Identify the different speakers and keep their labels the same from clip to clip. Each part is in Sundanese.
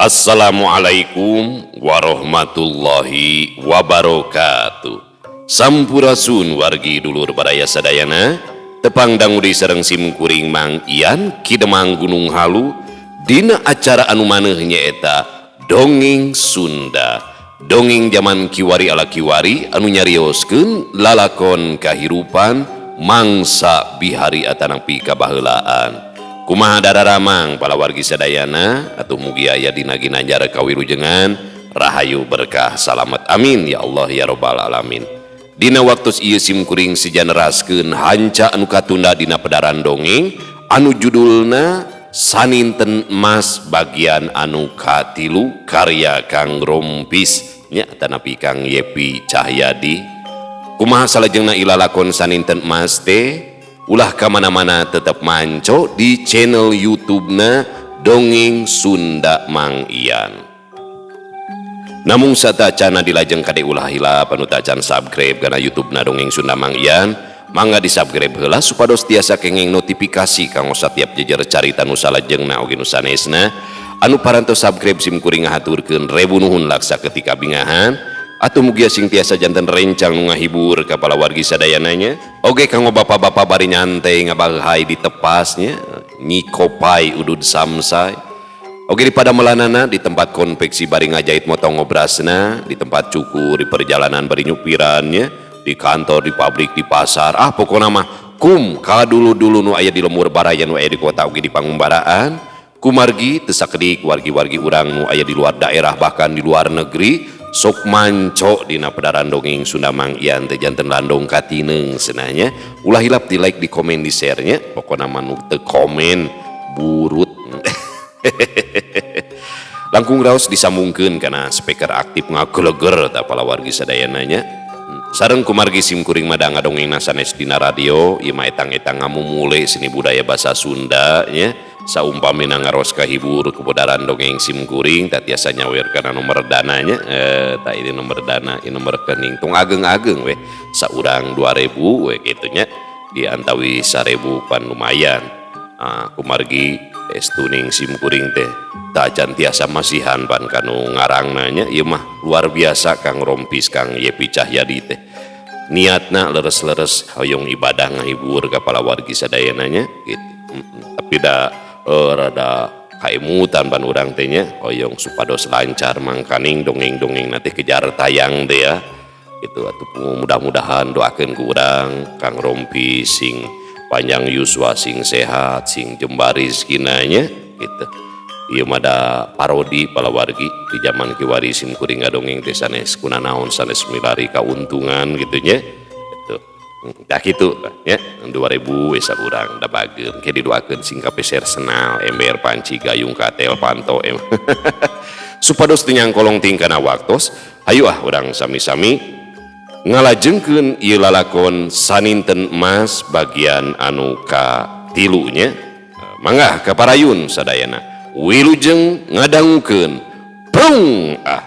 Speaker 1: Assalamualaikum warahmatullahi wabarakatuh. Sampurasun wargi dulur baraya sadayana, tepang dangu deui sareng sim kuring Mang Ian Ki Demang Gunung Halu dina acara anu maneuh nyaeta Dongeng Sunda. Dongeng zaman kiwari ala kiwari anu nyarioskeun lalakon kahirupan mangsa bihari atanapi kabaheulaan. Kumaha dararamang pala wargi sadayana atuh mugi aya dina ginanjar kawilujengan rahayu berkah salamet, amin ya Allah ya robbal alamin. Dina waktu ieu sim kuring sejaneraskeun hanca anu katunda dina pedaran dongeng anu judulna Saninten Emas bagian anu katilu karya Kang Rompis nya atanapi Kang Yepi Cahyadi. Kumaha salajengna ilalakon Saninten Emas teh? Ulah kamana-mana, tetap manco di channel YouTube-na Dongeng Sunda Mang Ian. Namun satacana dilajeng kade ulah hilap anu tacan subscribe kana YouTube-na Dongeng Sunda Mang Ian, mangga di subscribe heula supados tiasa kenging notifikasi kanggo satiap jejer carita nu salajengna oge nu sanesna. Anu parantos subscribe sim kuring ngahaturkeun rebu nuhun laksa ketika bingahan. Atuh mugia sing tiasa janten rencang nu ngahibur ka palawargi sadayananya. Oge kanggo bapak-bapak bari nyantai ngabahai di tepasnya nyikopai udud samsai. Oge di padamelanana di tempat konveksi bari ngajait motong ngobrasna, di tempat cukur, di perjalanan bari nyupirannya, di kantor, di pabrik, di pasar. Ah, pokona mah kum ka dulu-dulu nu aya di lemur baraya, nu aya di kota oge di pangumbaraan. Kumargi teu sakedik wargi-wargi urang nu aya di luar daerah bahkan di luar negeri sok manco dina pedaran Dongeng Sunda Mang Ian teh janten landong katineng senanya. Ulah hilap di like, di komen, di share nya. Pokona mah nu teu komen burut. Langkung raos disambungkeun kana speaker aktif ngageleger tah palawargi sadayananya. Sareng kumargi sim kuring mah da ngadongengna sanes dina radio, ieu mah etang-etang ngamumule seni budaya basa Sunda nya. Saumpamina ngaros kahibur kebenaran dongeng sim kuring tak tiasa nyawer kana nomor dananya, tak ini nomor dana, ini nomor rekening tong ageng-ageng weh saurang 2000 weh kitu nya, diantawi 1000 pan lumayan. Ah, kumargi estuning sim kuring teh tacan tiasa masihan pan kanu ngarangna nya. Ieu mah luar biasa Kang Rompis Kang Yepi Cahyadi teh niatna leres-leres hoyong ibadah ngahibur ka palawargi sadayana nya gitu. Tapi da rada kaemutan pan urang teh nya, hoyong supados lancar mangkaning dongeng-dongeng nanti kejar tayang teh ya gitu. Atuh mudah-mudahan doakeun ku urang Kang Rompi sing panjang yuswa, sing sehat, sing jembar rezekina nya gitu. Ieu mah da parodi palawargi di zaman kiwari sim kuring ngadongeng teh sanes kunanaon, sanes milari kauntungan gitu nya. Gitu. Dah kitu nya 2000 we saurang da bageum ke didoakeun sing kapeser senal ember panci gayung katel panto em. Supados teu nyangkolong tingkana waktos, hayu ah urang sami-sami ngalajengkeun ieu lalakon Saninten Emas bagian anu katilu nya. Mangga kaparayun sadayana. Wilujeng ngadangukeun. Prung ah.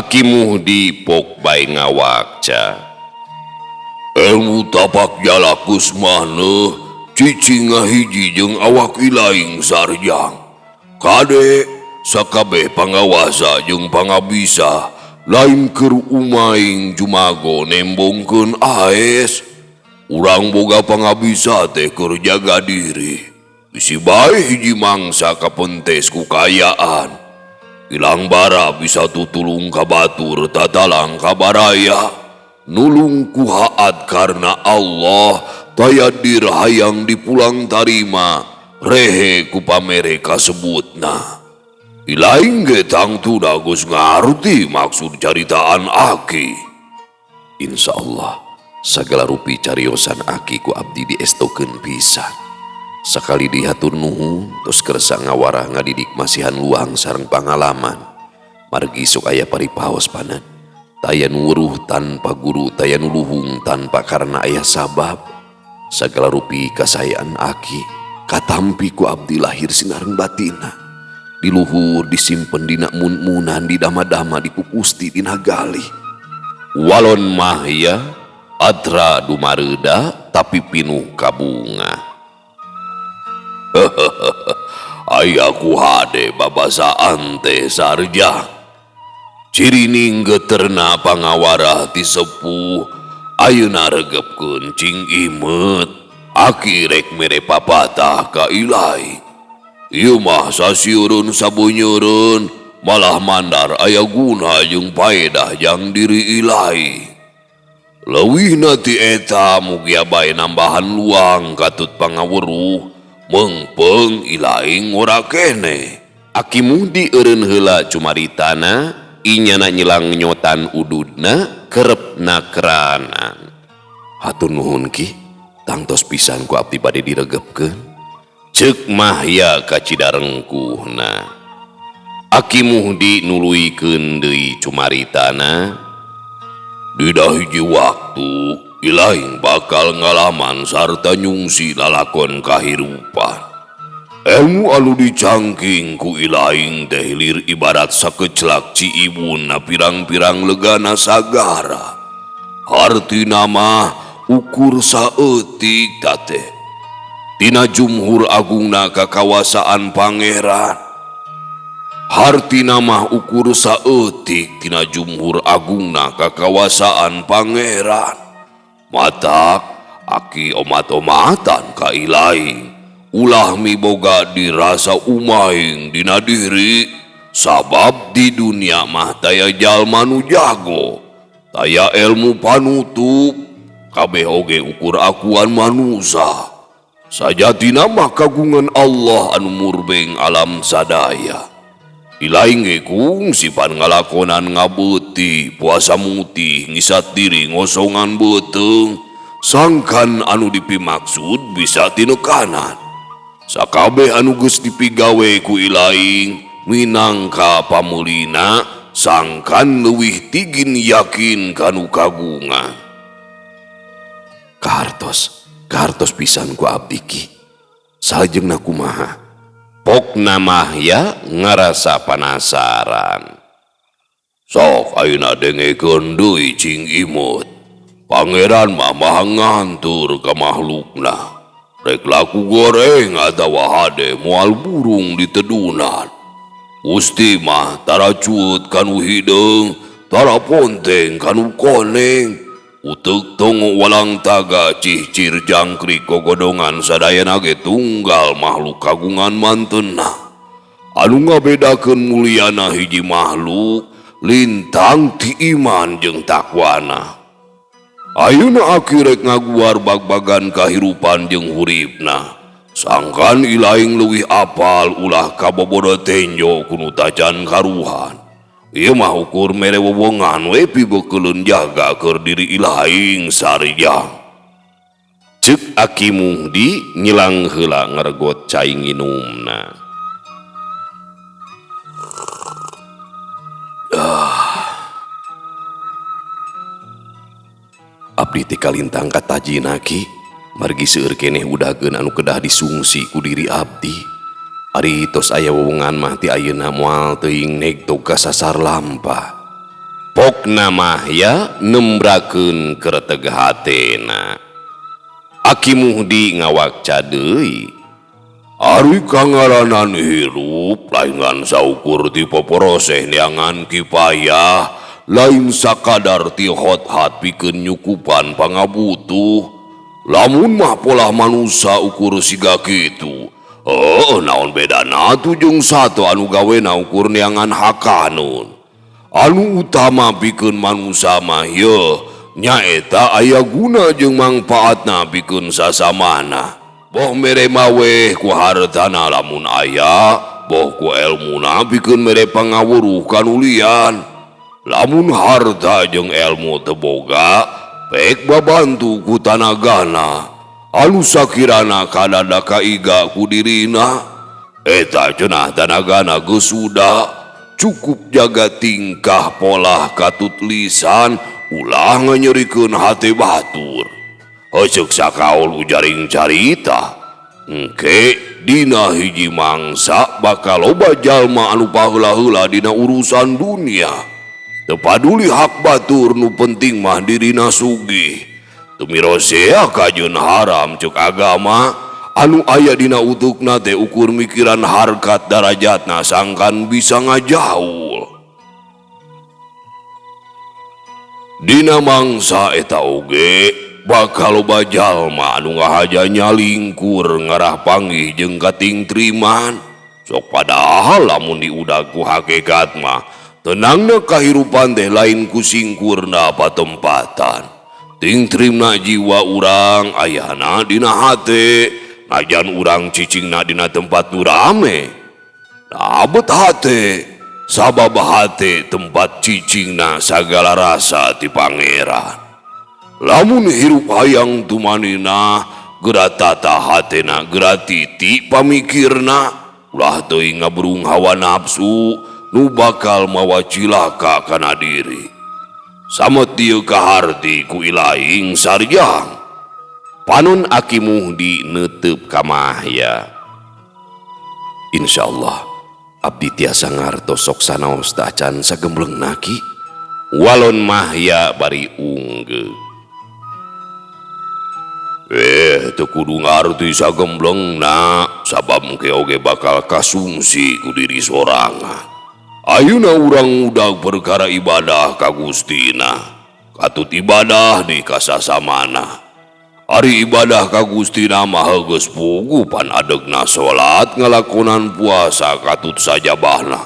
Speaker 1: Aki Muhdi pok bae ngawakca.
Speaker 2: Ilmu tapak jalak geus maneuh cicing ngahiji jeung awak ilaing Sarjang. Kade sakabeh pangawasa jeung pangabisa lain keur umaing jumago nembongkeun aes. Urang boga pangabisa teh keur jaga diri. Bisi bae hiji mangsa kapentes ku kaayaan. Ilang bara bisa tutulung ka batur tatalang ka baraya. Nulung ku haat karena Allah taya dirhayang dipulang tarima rehe ku pamere kasebutna. Ilaing ge tangtuna geus ngarti maksud caritaan aki.
Speaker 1: Insyaallah sagala rupi cariosan aki ku abdi diestokeun pisan. Sakali dihatur nuhun tos kersa ngawarah ngadidik masihan luang sareng pangalaman. Margi sok aya paripaos panan. Taya nu weruh tanpa guru, taya nu luhung tanpa karena aya sabab. Sagala rupi kasayaan aki katampi ku abdi lahir sinareng batina. Di luhur disimpen dina mun-munan, di dama-dama dipupusti dina galih. Walon mahya atra dumareuda tapi pinuh kabunga.
Speaker 2: Aya ku hade babasaan teh Sarjang. Cirining geterna pangawarah ti sepuh ayeuna regepkeun cing imet. Aki rek mere papatah ka ilahi. Ieu mah sasieureun sabunyeureun malah mandar aya guna jeung paedah jang diri ilahi. Leuwihna ti eta mugia bae nambahan luang katut pangaweruh meungpeung ilahi ngora keneh.
Speaker 1: Aki Muhdi eureun heula cumaritana inyana nyelang nyotan ududna kerepna keranan. Hatur nuhun ki, tangtos pisan ku abdi bade diregepkeun. Ceuk Mahya ka cidarengkuhna. Aki Muhdi nuluykeun deui cumaritana.
Speaker 2: Dina hiji waktu ilaing bakal ngalaman sarta nyungsi lalakon kahirupan. Ilmu anu dicangking ku ilaing teh lir ibarat sakecelak ciibun na pirang-pirang legana sagara. Hartina mah ukur saeutik teh. Tina jumhur agungna kakawasaan pangeran. Hartina mah ukur saeutik tina jumhur agungna kakawasaan pangeran. Matak aki omat-omatan ka ilaing. Ulah miboga dirasa umaing dina diri, sabab di dunia mah taya jalma nu jago, taya ilmu panutup, kabeh oge ukur akuan manusa. Sajatina mah kagungan Allah anu murbeng alam sadaya. Ilaing ge kungsi pan ngalakonan ngabeuti, puasa mutih, ngisat diri ngosongan beuteung, sangkan anu dipimaksud bisa tinekanan. Sakabeh anu geus dipigawe ku ilaing minangka pamulina sangkan leuwih tigin yakin kanu kagungan.
Speaker 1: Kahartos, kahartos pisan ku abdi ki. Salajengna kumaha? Pokna Mahya ngarasa panasaran.
Speaker 2: Sok ayeuna dengekeun deui cing imut. Pangeran mah maha ngantur ka mahlukna. Rek laku goreng atawa hade moal burung ditedunan. Gusti mah tara cuut kanu hideung, tara ponteng kanu koneng. Uteuk tongo walang taga cihcir jangkrik kogodongan sadayana ge tunggal makhluk kagungan mantena. Anu ngabedakeun mulyana hiji makhluk lintang ti iman jeung takwana. Ayeuna aki rek ngaguar bag-bagan kahirupan jeung huripna. Sangkan ilaing leuwih apal ulah kabobodo tenjo kunu tacan karuhan. Ieu mah ukur mere wewongan we pibeukeulun jaga keur diri ilaing Sarjang.
Speaker 1: Ceuk Aki Muhdi nyilang heula ngaregot cai nginumna. Abdi teh kalintang katajina ki, margi seueur keneh udageun anu kedah disungsi ku diri abdi. Ari tos aya wewengan mah ti ayeuna moal teuing negtog kasasar lampah. Pokna Mahya nembrakeun kereteg hatena. Aki Muhdi ngawakca deui.
Speaker 2: Ari kangaranan hirup lain ngan saukur ti poporoseh neangan kipayah, lain sakadar ti hot-hat pikeun nyukupan pangabutuh. Lamun mah polah manusa ukur siga kitu. Naon bedana tuh jeung sato anu gawena ukur neangan hakanun. Anu utama pikeun manusa mah yeuh nyaeta aya guna jeung mangpaatna pikeun sasamana. Boh mere maweh ku hartana lamun aya, boh ku elmuna pikeun mere pangawuruh kanulian. Lamun harta jeung elmu teu boga, pek babantu ku tanagana. Anu sakirana kadada kaiga ku dirina, eta cenah tanagana geus sudah. Cukup jaga tingkah polah katut lisan, ulah nganyerikeun hate batur. Heuceuk sakaul ujaring carita, engke dina hiji mangsa bakal loba jalma anu paheula-heula dina urusan dunia. Teu paduli hak batur nu penting mah dirina sugih. Teu mirosea kajeun haram ceuk agama anu aya dina utukna teh ukur mikiran harkat darajatna sangkan bisa ngajaul. Dina mangsa eta oge bakal loba jalma anu ngahaja nyalingkur ngarah panggih jeung katingtriman. Sok padahal lamun diudag ku hakikat mah tenangna kahirupan teh lain ku singkurna patempatan. Tingtrimna jiwa urang ayana dina hate, najan urang cicingna dina tempat nu rame. Nabet hate, sabab hate tempat cicingna sagala rasa ti pangeran. Lamun hirup hayang tumanina, geura tata hatena, geura titik pamikirna, ulah teuing ngaberung hawa nafsu nu bakal mawa cilaka kana diri. Samet dieu kaharti ku ilaing sarjang.
Speaker 1: Panon Aki Muhdi neuteup ka Mahya. Insyaallah abdi tiasa ngartos sok sanaos teh acan sagemblengna ki. Walon Mahya bari unggeuk.
Speaker 2: Teu kudu ngarti sagemblengna, sabab engke oge bakal kasungsi ku diri sorangan. Ayeuna urang udag perkara ibadah ka Gustina, katut ibadah di kasasamana. Ari ibadah ka Gustina mah geus puguh pan adegna salat ngalakonan puasa katut sajabahna.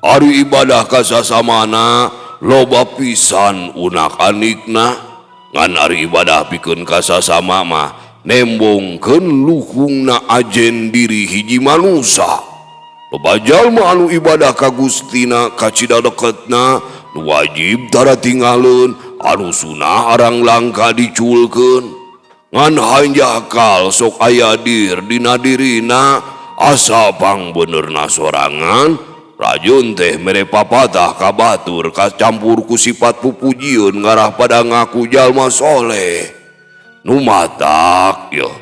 Speaker 2: Ari ibadah ka sasamana loba pisan unak-anikna, ngan ari ibadah pikeun ka sasama mah nembongkeun luhungna ajen diri hiji manusa. Loba jalma anu ibadah ka Gustina kacida deketna, nu wajib tara tingaleun, anu sunah arang langka diculkeun. Ngan hanjakal sok aya dir dina dirina, asa pangbenerna sorangan, rajun teh mere papatah ka batur kacampur ku sifat pupujieun ngarah pada ngaku jalma soleh. Nu matak yeuh,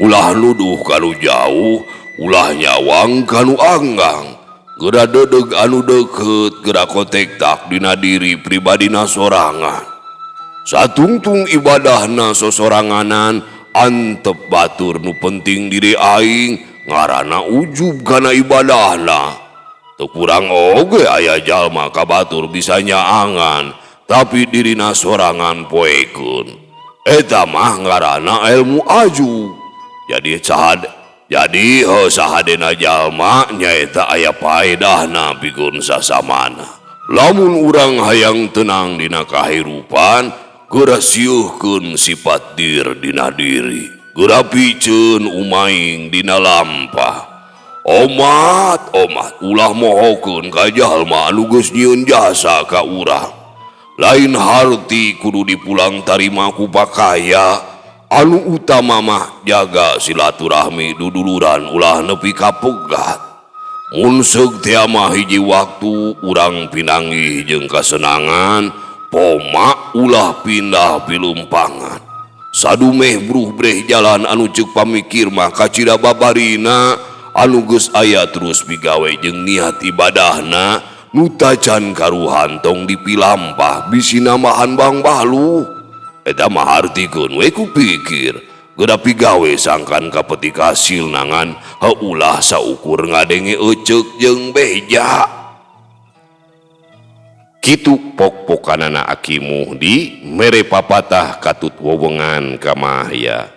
Speaker 2: ulah nuduh kanu jauh, ulah nyawang kanu anggang, geura dedeg anu deukeut, geura kotektak dina diri pribadina sorangan. Satungtung ibadahna sosoranganan, antep batur nu penting diri aing, ngarana ujub kana ibadahna. Teu kurang oge aya jalma ka batur bisa nyaangan, tapi dirina sorangan poekeun. Eta mah ngarana ilmu aju. Jadi sahadena jalma nyaeta aya paedahna pikeun sasamana. Lamun urang hayang tenang dina kahirupan, geura sieuhkeun sifat dir dina diri, geura piceun umaing dina lampah. Omat omat ulah mohokeun ka jalma anu geus nyieun jasa ka urang. Lain harti kudu dipulang tarima ku pakaya, anu utama mah jaga silaturahmi duduluran ulah nepi ka pegat. Mun seug teh mah hiji waktu urang pinanggih jeung kasenangan, poma ulah pindah pilumpangan. Sadumeh bruh breh jalan anu ceuk pamikir mah kacida babarina, anu geus aya terus migawe jeung niat ibadahna, Nu tacan karuhan tong dipilampah bisi nambahan bang balu. Eta mah hartikeun we ku pikir. Geura pigawe sangkan kapetik hasil nangan heulah saukur ngadenge eceuk jeung beja.
Speaker 1: Kitu pok-pokanana Aki Muhdi mere papatah katut wewengan ka Mahya.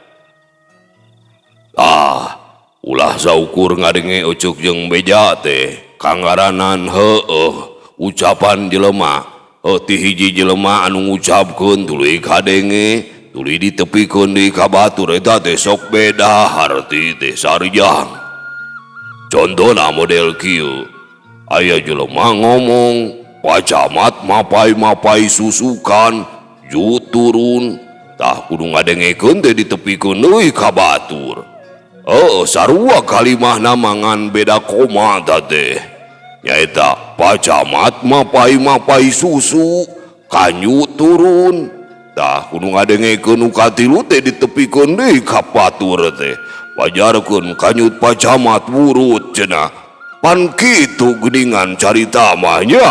Speaker 2: Ah, ulah saukur ngadenge eceuk jeung beja teh kangaranan heueuh ucapan jelema. Ti hiji jelema anu ngucapkeun tuluy kadenge, tuluy ditepikeun deui ka batur eta teh sok beda harti teh sarjang. Contona model kieu, aya jelema ngomong Pak Camat mapai-mapai susukan ju turun, tah kudu ngadengekeun teh ditepikeun deui ka batur. Heueuh sarua kalimahna mangan beda koma ta teh. Nyaeta Pak Camat mapai-mapai susu kanyu turun, tah kudu ngadengekeun nu katilu teh ditepikeun deui ka batur teh. Wajarkeun kanyut Pak Camat wurut cenah. Pan kitu geuningan carita mah nya.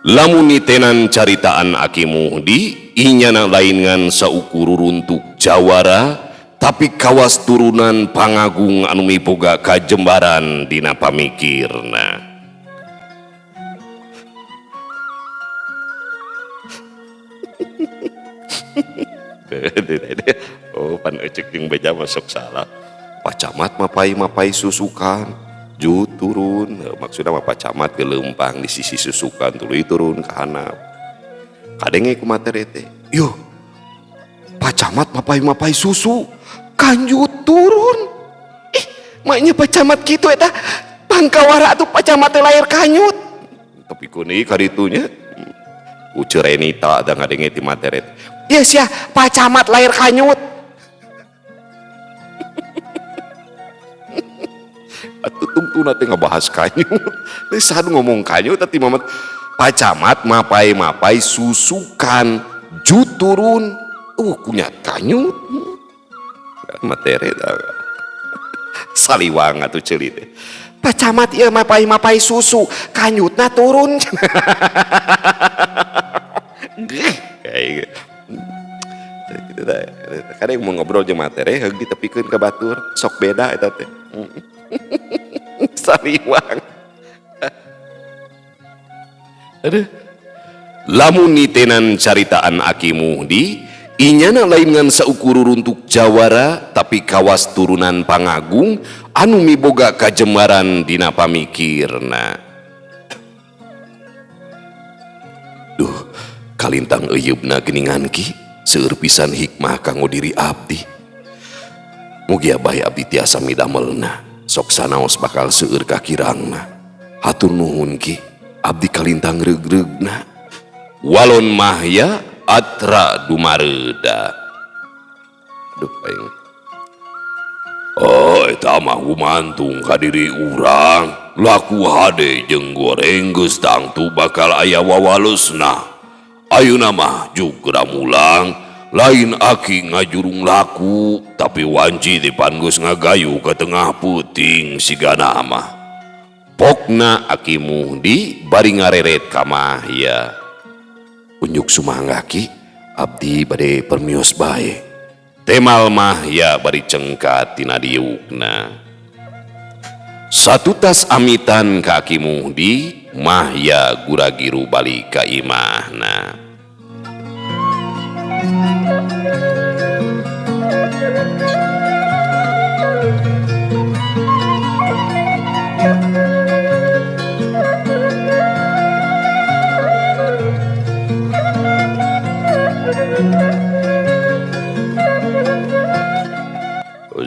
Speaker 1: Lamun nitenan caritaan Aki Muhdi, inyana lain ngan saukur runtuk jawara, tapi kawas turunan pangagung anu miboga kajembaran dina pamikirna. Oh, pan ecek jeung beja masuk salah. Pak Camat mapai-mapai susukan, ju turun, maksudna mah Pak Camat gelempang di sisi susukan tuluy turun ka handap. Kadenge ku materi teh. Yo, Pak Camat mapai-mapai susu, kanjut turun. Ih, maknya Pak Camat kitu eta. Pangkawara atuh Pak Camat teh lahir kanyut. Tapi kuning karitunya. Uceu Renita da ngadenge ti materi teh. Yes ya, Pak Camat lahir kanyut. Atuh tungtuna teh ngabahas kanyut. Teh saha nu ngomong kanyut teh Mamat. Pak Camat mapai-mapai susukan ju turun. Kunyat kanyut. Materi dah. Saliwang atuh ceuli teh. Pak Camat ieu mapai-mapai susu, kanyutna turun. Kayak gitu teh. Kadang mau ngobrol jeung materi heug ditepikeun ka batur, sok beda eta teh. Saliwang. Aduh. Lamun nitenan caritaan Aki Muhdi, inyana lain ngan saukur runtuk jawara, tapi kawas turunan pangagung anu miboga kajembaran dina pamikirna. Duh, kalintang euyeup-na geuningan ki, seueur pisan hikmah kanggo diri abdi. Mugia bae abdi tiasa midamelna, sok sanaos bakal seueur kakirangna. Hatur nuhun ki, abdi kalintang reug-reugna. Walon Mahya atra dumareuda. Aduh aing.
Speaker 2: Oh, eta mah gumantung ka diri urang. Laku hade jeung goreng geus tangtu bakal aya wawalesna. Ayeuna mah jugra mulang, lain aki ngajurung laku, tapi wanci di pan geus ngagayu ka tengah peuting sigana mah.
Speaker 1: Pokna Aki Muhdi bari ngareret ka Mahya. Unjuk sumangga ki, abdi bade permios bae. Temal Mahya bari cengkat tina diukna. Satutas amitan ka Aki Muhdi, Mahya guragiru balik ka imahna.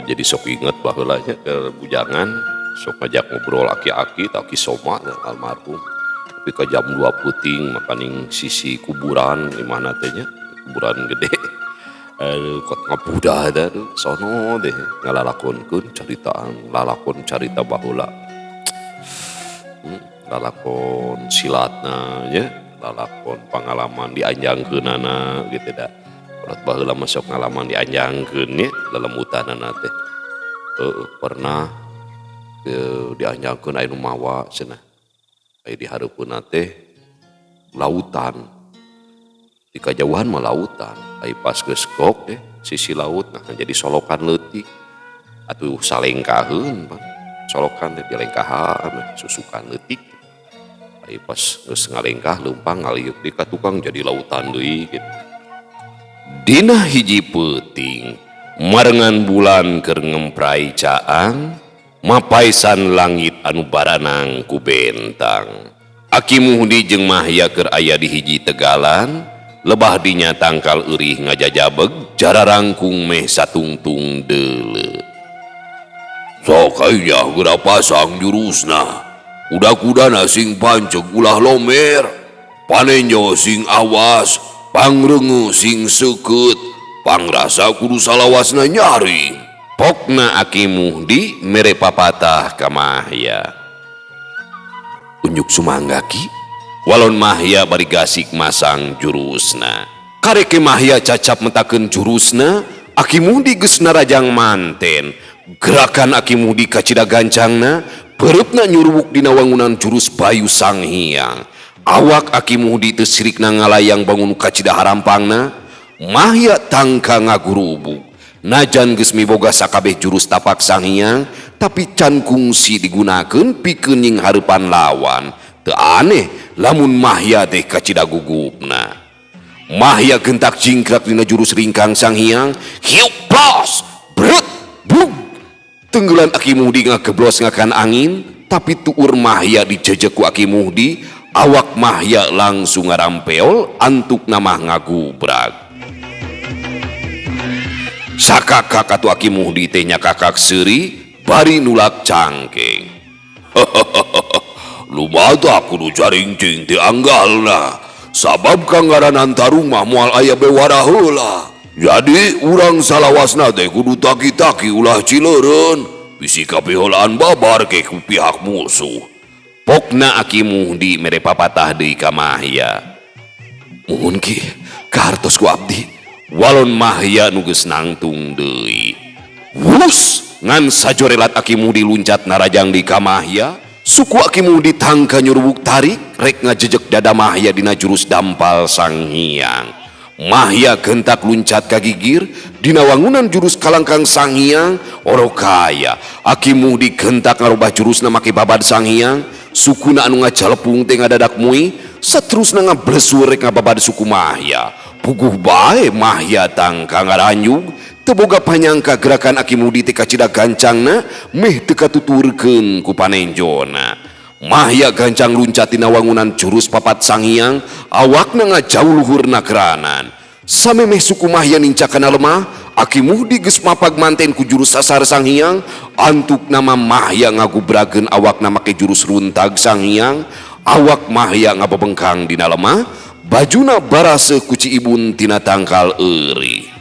Speaker 1: Jadi sok inget baheulanya ke bujangan, sok ngajak ngobrol aki-aki, taki soma almarhum. Tapi ke jam 2 peuting makaning sisi kuburan di mana teh nya, kuburan gede. Aduh, kot ngabudah dah aduh, sono deh ngalalakonkeun caritaan, lalakon carita baheula. Lalakon silatna nya, lalakon pangalaman dianjangkeunana gitu dah. Kolot baheula mah sok ngalaman dianjangkeun nya lelemutanana teh. Heeh, pernah Dianyakeun aya nu mawa cenah. Aya di hareupeunna teh lautan. Di kajauhan mah lautan. Aya pas geus gok teh sisi laut nah jadi solokan leutik. Atuh salengkaheun pan. Solokan teh dilengkahan susukan leutik. Aya pas geus ngalengkah leumpang ngaliuk di ka tukang jadi lautan deui kitu. Dina hiji peuting marengan bulan keur ngemprai caang mapaisan langit anu baranang ku bentang. Aki Muhdi jeung Mahya keur aya di hiji tegalan, lebah dinya tangkal eurih ngajajabeg jararangkung meh satungtung deuleu.
Speaker 2: Sok aya geura pasang jurusna. Kuda-kudana sing panceg ulah lomer, panenjo sing awas, pangreungeut sing seukeut, pangrasa kudu salawasna nyaring.
Speaker 1: Pokna Aki Muhdi mere papatah ka Mahya. Unjuk sumangga ki, walon Mahya bari gasik masang jurusna. Kareke Mahya cacap mentakeun jurusna, Aki Muhdi geus narajang manten. Gerakan Aki Muhdi kacida gancangna, pereupna nyurubuk dina wangunan jurus Bayu Sang Hyang. Awak Aki Muhdi teu sirikna ngalayang bangun kacida harampangna, Mahya tangka ngagurubug. Najan geus miboga sakabeh jurus tapak Sang Hyang, tapi can kungsi digunakeun pikeun nyinghareupan lawan. Teu aneh lamun Mahya teh kacida gugupna. Mahya gentak jingkrak dina jurus ringkang Sang Hyang, hiup plos, brut, bug. Tenggelan Aki Muhdi ngageblos ngakan angin, tapi tuur Mahya dijejek ku Aki Muhdi, awak Mahya langsung ngarampeol, antuk namah ngagubrag. Sakakak atuh Aki Muhdi teh nyakakak seuri, bari nulak cangkeng.
Speaker 2: Lumata kudu caringcing ti anggalna, sabab kangaranan tarung mah moal aya bewara heula. Jadi urang salawasna teh kudu taki-taki ulah cileureun, bisi kapiheulaan babar ke ku pihak musuh.
Speaker 1: Pokna Aki Muhdi mere papatah deui ka Mahya. Muhun ki, kahartos ku abdi. Walon Mahya nu geus nangtung deui. Wus, ngan sajorelat Aki Muhdi luncat narajang di ka Mahya. Suku Aki Muhdi tangka nyurubuk tarik, rek ngajejek dada Mahya dina jurus dampal Sang Hyang. Mahya gentak luncat ka gigir, dina wangunan jurus kalangkang Sang Hyang, orokaya. Aki Muhdi gentak ngarubah jurusna make babad Sang Hyang, sukuna anu ngajalepung teh ngadadak mui, saterusna ngablesur rek ngababad suku Mahya. Puguh bae Mahya tangka ngaranyug, teu boga panyangka gerakan Aki Muhdi teh kacida gancangna, meh teu katuturkeun ku panenjona. Mahya gancang luncat dina wangunan jurus papat Sang Hyang, awakna ngajauh luhurna keranan. Samemeh suku Mahya nincakana lemah, Aki Muhdi geus mapag manten ku jurus sasar Sang Hyang, antuk nama Mahya ngagubrageun awakna make jurus runtag Sang Hyang, awak Mahya ngabebengkang dina lemah, bajuna baraseuh ku ciibun tina tangkal eurih.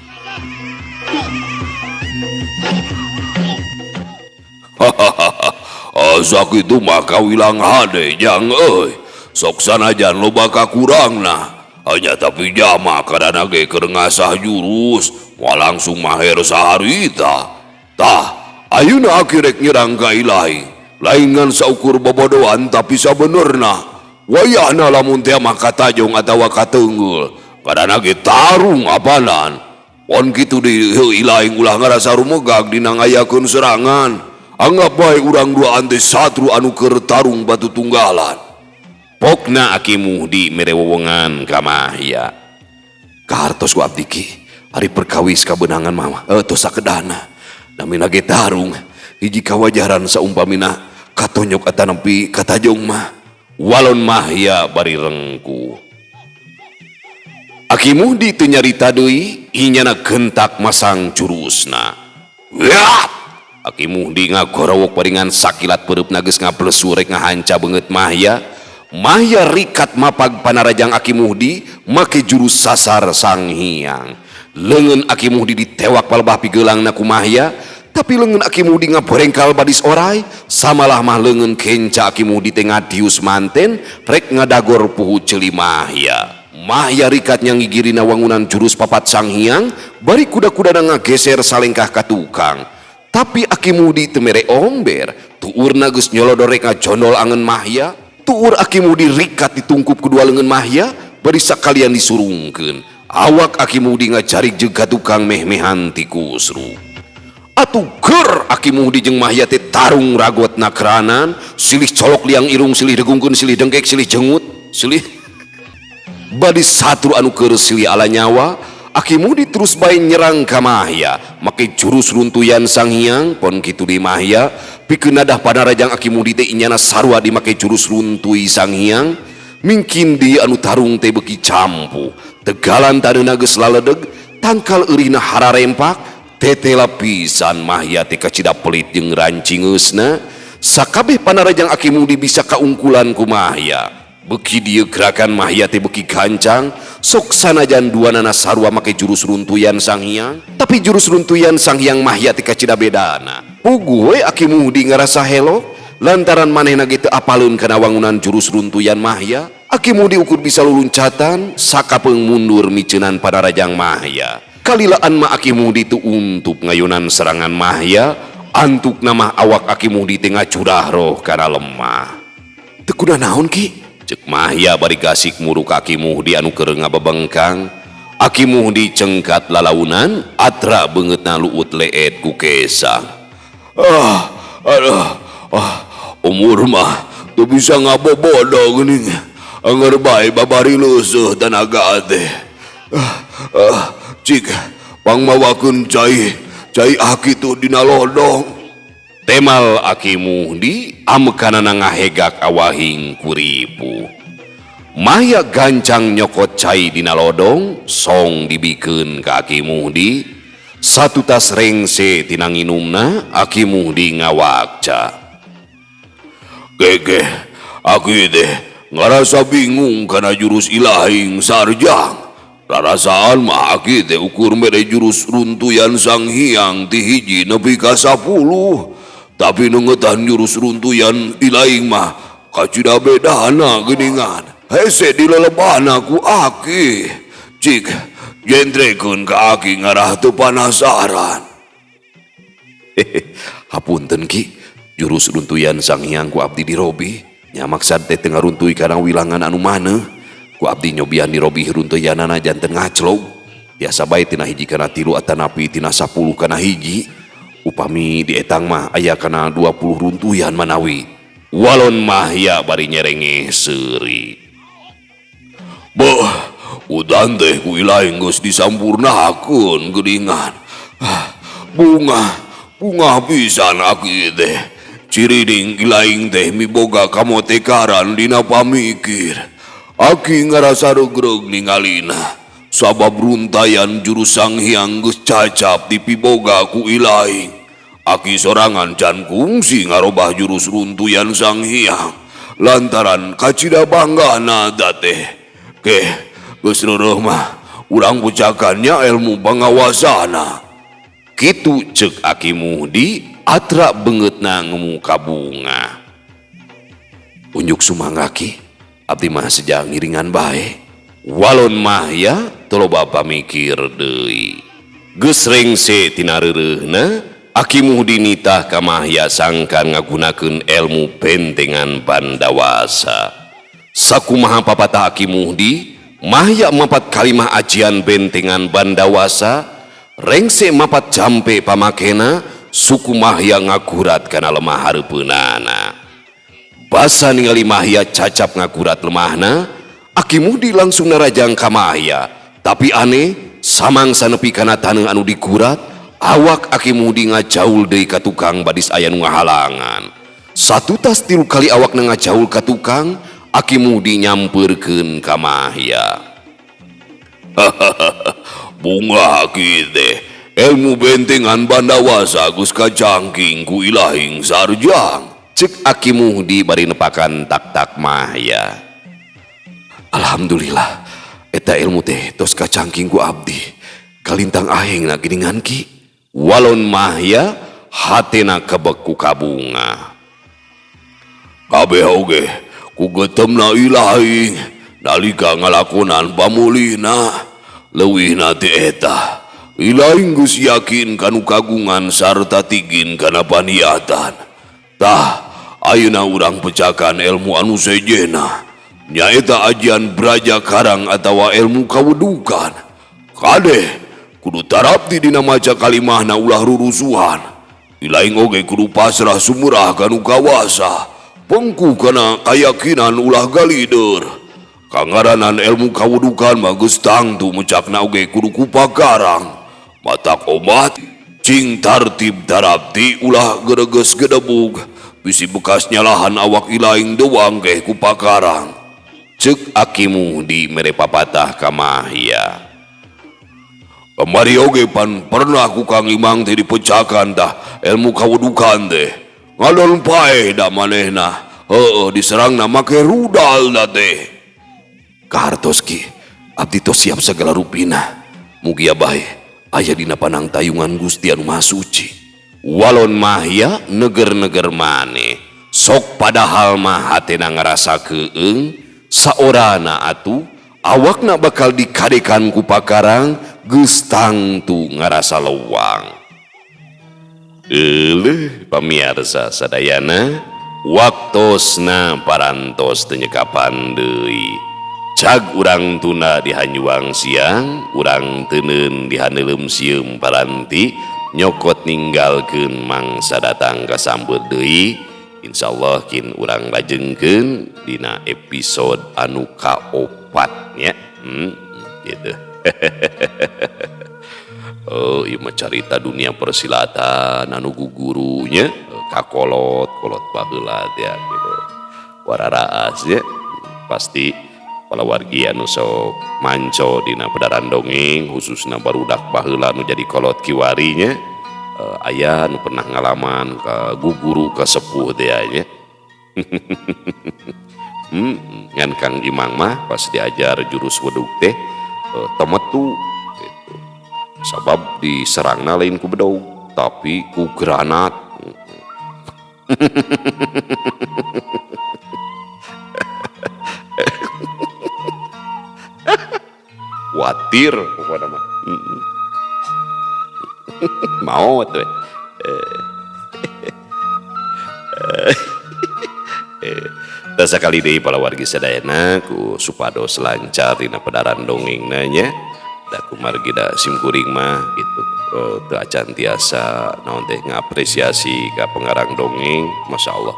Speaker 2: Sakitu mah kawilang hade jang euy. Sok sanajan loba kakurangna, hanya tapi jama kadana ge keur ngasah jurus, moal langsung maher saharita. Tah, ayeuna aki rek nyerang ka Ilahi. Lain ngan saukur bobodoan tapi sabenerna. Wayahna lamun teh mah katajong atawa kateungeul, kadana ge tarung apanan. Pon kitu di heuh Ilahi ulah ngarasa rumegag dina ngayakeun serangan. Anggap bae urang duaan teh satru anu keur tarung batu tunggalan.
Speaker 1: Pokna Aki Muhdi mere wewengan ka Mahya. Kahartos ku abdi ki, ari perkawis kabeunangan mah tos sakedahna. Namina ge tarung, hiji kawajaran saumpamina katonyok atanapi katajong mah. Walon Mahya bari rengkuh. Aki Muhdi teu nyarita deui, inyana gentak masang jurusna. Wah! Aki Muhdi ngagorowok paringan sakilat pereupna geus ngablesu rek ngahanca beungeut Mahya. Mahya rikat mapag panarajang Aki Muhdi make jurus sasar Sang Hyang. Leungeun Aki Muhdi ditewak palebah pigeulangna ku Mahya, tapi leungeun Aki Muhdi ngaborengkal badis orai, samalah mah leungeun kenca Aki Muhdi teh ngadius manten rek ngadagor puhu ceuli Mahya. Mahya rikat nyangigirina wangunan jurus papat Sang Hyang, bari kuda-kudana ngageser salengkah ka tukang. Tapi Aki Muhdi teu mere omber, Tuurna geus nyolodor rek ngajondol angen Mahya. Tuur Aki Muhdi rikat ditungkup ku dua leungeun Mahya bari sakalian disurungkeun. Awak Aki Muhdi ngajarik jeung ka tukang meh-mehan ti kusru. Atuh ger Aki Muhdi jeung Mahya teh tarung ragot nakranan, silih colok liang irung, silih degungkeun, silih dengkek, silih jengut, silih badi satru anu keur silih ala nyawa. Aki Muhdi terus bae nyerang ka Mahya make jurus runtuyan Sang Hyang. Pon kitu di Mahya pikeun nadah panarajang Aki Muhdi teh inyana sarua dimake jurus runtui Sang Hyang. Mingkin di anu tarung teh beuki campuh, tegalan taneuna geus laledeg, tangkal eurihna hararempak, tetela pisan Mahya teh kacida pelit jeung rancingeusna. Sakabeh panarajang Aki Muhdi bisa kaungkulan ku Mahya. Beuki dieu gerakan Mahya teh beuki gancang, sok sanajan duanana sarua make jurus runtuyan Sang Hyang, tapi jurus runtuyan Sang Hyang Mahya teh kacida bedana. Puguh we Aki Muhdi ngarasa helo lantaran manehna ge teu apaleun kana wangunan jurus runtuyan Mahya. Aki Muhdi ukur bisa luluncatan sakapeung mundur miceunan panarajang Mahya. Kalilaan mah Aki Muhdi teu untup ngayunan serangan Mahya, antukna mah awak Aki Muhdi teh ngacurah roh kana lemah. Teu kunanaon Ki? Cek Mahya bari gasik muruk Aki Muhdi anu keur ngabebengkang. Aki Muhdi cengkat lalaunan, atra beungeutna luut leet ku kesang.
Speaker 2: Ah, aduh, ah, umur mah teu bisa ngabobodo geuning. Angger bae babari leuseut tanaga teh. Ah, ah, cik pangmawakeun cai, cai aki tuh dina lodong.
Speaker 1: Temal Aki Muhdi amekanana ngahegak awahing kuripu. Mahya gancang nyokot cai dina lodong, song dibikeun ka Aki Muhdi. Satu tas rengse tina nginumna, Aki Muhdi ngawakca.
Speaker 2: Gege, aki teh ngarasa bingung kana jurus ilahing sarjang. Rarasaan mah aki teh ukur mere jurus runtuyan Sang Hyang ti hiji nepi ka 10. Tapi nengetan jurus runtuyan ilaing mah kacida bedana geuningan. Hese dilelebana ku aki. Cik jentrekeun ka aki ngarah teu panasaran.
Speaker 1: Hapunten Ki, jurus runtuyan Sang Hyang ku abdi dirobi. Nya maksad teh teu ngaruntui kana wilangan anu maneuh. Ku abdi nyobian dirobih runtuyanana janten ngaclog. Biasa bae tina hiji kana 3 atanapi tina 10 kana hiji. Upami dietang mah aya kana 20 runtuyan manawi. Walon Mahya bari nyerengeh seuri.
Speaker 2: Beuh, udan teh ku ilaing geus disampurnakeun geuningan. Ah, bunga, bunga pisan aki teh. Cirining ilaing teh miboga kamotekaran dina pamikir. Aki ngarasa regreg ningalina. Sabab runtayan jurus Sang Hyang geus cacap dipiboga ku ilaing. Aki sorangan can kungsi ngarobah jurus runtuyan Sang Hyang lantaran kacida banggana teh. Keh, geus reureuh mah urang pucakannya ilmu pangawasana.
Speaker 1: Kitu ceuk Aki Muhdi atra beungeutna ngemu ka bunga. Unjuk sumangga Ki, abdi mah seja ngiringan bae. Walon Mahya teu loba pamikir deui. Geus rengse tina reureuhna, Aki Muhdi nitah ka Mahya sangkan ngagunakeun ilmu bentengan Bandawasa. Sakumaha papatah Aki Muhdi, Mahya mapat kalimah ajian bentengan Bandawasa, rengse mapat jampe pamakena, suku Mahya ngagurat kana lemah hareupeunana. Basa ningali Mahya cacap ngagurat lemahna, Aki Muhdi langsung narajang ka Mahya. Tapi aneh, samangsa nepi kana taneuh anu digurat, awak Aki Muhdi ngajaul deui ka tukang badis aya nu ngahalangan. Satu tas 3 kali awakna ngajaul ka tukang, Aki Muhdi nyampeurkeun ka Mahya.
Speaker 2: Bunga aki teh, ilmu bentengan Bandawasa geus kacangking ku ilahing sarjang.
Speaker 1: Ceuk Aki Muhdi bari nepakan tak-tak Mahya. Alhamdulillah, eta ilmu teh tos kacangking ku abdi. Kalintang ahengna geuningan Ki. Walon Mahya hatena kebek ku kabunga.
Speaker 2: Kabeh oge ku getemna ilahing nalika ngalakonan pamulihna. Leuwihna ti eta, ilaing geus yakin kanu kagungan sarta tigin kana paniatan. Tah, ayeuna urang pecakan ilmu anu sejenna. Nyaeta ajian Braja Karang atawa ilmu kawudukan. Kade, kudu tarapti dina maca kalimahna ulah rurusuhan. Ilaing oge kudu pasrah sumurah kanu kawasa. Pengku kana kayakinan ulah galider. Kangaranan ilmu kawudukan mah geus tangtu mecakna oge kudu ku pakarang. Matak obat cing tartib tarapti ulah gereges gedebug. Bisi bekas nyalahan awak ilaing dewang geh ku pakarang.
Speaker 1: Cek akimu di mere papatah ka Mahya.
Speaker 2: Kamari oge pan pernah ku Kang Imang teh dipecakan tah ilmu kawudukan teh. Ngalon paeh da manehna. Heueuh diserangna make rudal da teh.
Speaker 1: Kahartos ki, abdi tos siap segala rupina. Mugia bae aya dina panangtayungan Gusti anu Maha Suci. Walon Mahya neger-neger maneh. Sok padahal mah hatena ngarasa keung, saorana atuh awakna bakal dikadekan ku pakarang geus tangtu ngarasa lewang. Euleuh pamiarsa sadayana, waktosna parantos teu nyekapan deui. Cag urang tuna di hanyuang siang, urang teuneun di haneuleum sieum paranti, nyokot ninggalkeun mangsa datang ka sambeur deui. Insyaallah kin urang lajengkeun dina episode anu kaopat nya. Gitu. Oh, ieu mah carita dunia persilatan anu gugurunya kakolot kolot baheula teh gitu. Wararaas nya pasti palawargi anu sok manco dina pedaran dongeng khususna barudak baheula anu jadi kolot kiwari nya. Aya nu pernah ngalaman ka guguru ka sepuh teh nya. Ngan Kang Imang mah pas diajar jurus wedug teh temetu gitu. Sabab diserangna lain ku bedog tapi ku granat. Watir pokokna mah. Mau tuh. Tah sakali deui palawargi sadayana ku supados lancar dina pedaran dongengna nya. Da kumargi da simkuring mah gitu. Teu acan tiasa naon teh ngapresiasi ka pengarang dongeng, masyaallah.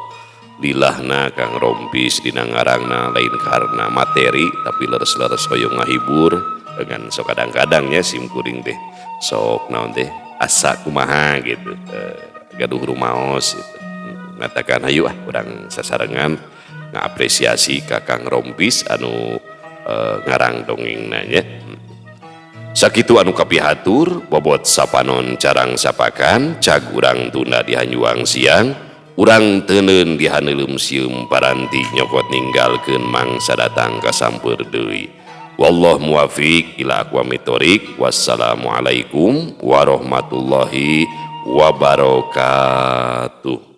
Speaker 1: Lilahna Kang Rompis dina ngarangna lain karena materi tapi leres-leres hoyong ngahibur dengan sok kadang-kadangnya simkuring teh sok naon teh asa kumaha gitu. Gaduh rumaos gitu. Ngatakan hayu ah urang sasarengan ngapresiasi ka Kang Rompis anu ngarang dongengna nya. Sakitu anu kapihatur bobot sapanon carang sapakan cag urang tunda di hanyuang siang urang teuneun di haneuleum sieum paranti nyokot ninggalkeun mangsa datang ka sampeur deui. Wallahu muwafiq ila aqwamit thoriq. Wassalamualaikum warahmatullahi wabarakatuh.